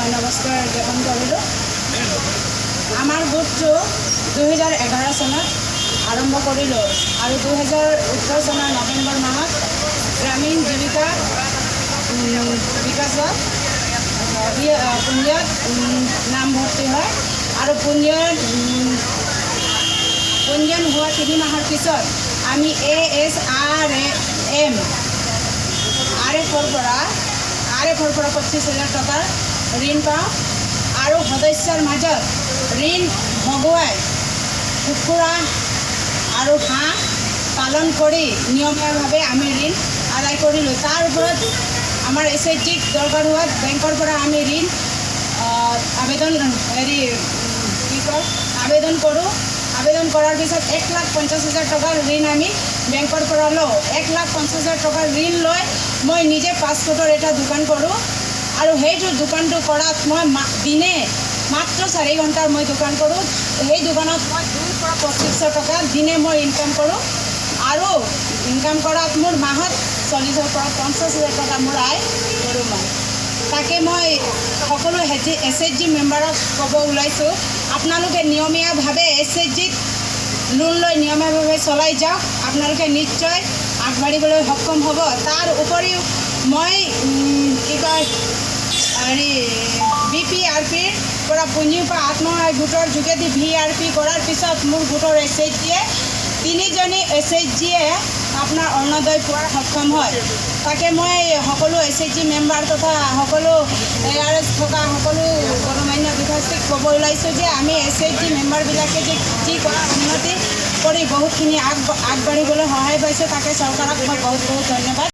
মই নমস্কাৰ জ্ঞাপন কৰিলোঁ। আমাৰ গোটটো 2011 চনত আৰম্ভ কৰিলোঁ আৰু 2018 চনৰ নৱেম্বৰ মাহত গ্ৰামীণ জীৱিকা বিকাশত পুঞ্জীয়ত নামভৰ্তি হয় আৰু পঞ্জীয়ন হোৱা 3 মাহৰ পিছত আমি এ এছ আৰ এম আৰ এফৰ পৰা 25,000 টকাৰ ঋণ পাওঁ আৰু সদস্যৰ মাজত ঋণ ভগুৱাই কুকুৰা আৰু হাঁহ পালন কৰি নিয়মীয়াভাৱে আমি ঋণ আদায় কৰিলোঁ। তাৰ ওপৰত আমাৰ এছ এইচ জিক দৰকাৰ হোৱাত বেংকৰ পৰা আমি ঋণ আবেদন হেৰি কি কয়, আবেদন কৰোঁ। আবেদন কৰাৰ পিছত 1,50,000 টকাৰ ঋণ আমি বেংকৰ পৰা লওঁ। 1,50,000 টকাৰ ঋণ লৈ মই নিজে ফাষ্টফুডৰ এটা দোকান কৰোঁ আৰু সেইটো দোকানটো কৰাত মই দিনে মাত্ৰ 4 ঘণ্টাৰ মই দোকান কৰোঁ। সেই দোকানত মই 2ৰ পৰা 2500 টকা দিনে মই ইনকাম কৰোঁ আৰু ইনকাম কৰাত মোৰ মাহত 40ৰ পৰা 50 হাজাৰ টকা মোৰ আয় কৰোঁ মই। তাকে মই সকলো এছ এইচ জি মেম্বাৰক ক'ব ওলাইছোঁ, আপোনালোকে নিয়মীয়াভাৱে এছ এইচ জিত লোন লৈ নিয়মীয়াভাৱে চলাই যাওক। আপোনালোকে নিশ্চয় আগবাঢ়িবলৈ সক্ষম হ'ব। তাৰ উপৰিও মই কি কয়, হেৰি, বি পি আৰ পিৰ পৰা পুঁজিৰ পৰা আত্মসহায়ক গোটৰ যোগেদি ভি আৰ পি কৰাৰ পিছত মোৰ গোটৰ এছ এইচ জিয়ে, তিনিজনী এছ এইচ জিয়ে আপোনাৰ অৰুণোদয় পোৱাৰ সক্ষম হয়। তাকে মই সকলো এছ এইচ জি মেম্বাৰ তথা সকলো এ আৰ এছ থকা সকলো গণ্যমান্য বিষয়াক ক'ব ওলাইছোঁ যে আমি এছ এইচ জি মেম্বাৰবিলাকে যে যি কৰা উন্নতি কৰি বহুতখিনি আগবাঢ়িবলৈ সহায় পাইছোঁ, তাকে চৰকাৰক মই বহুত বহুত ধন্যবাদ।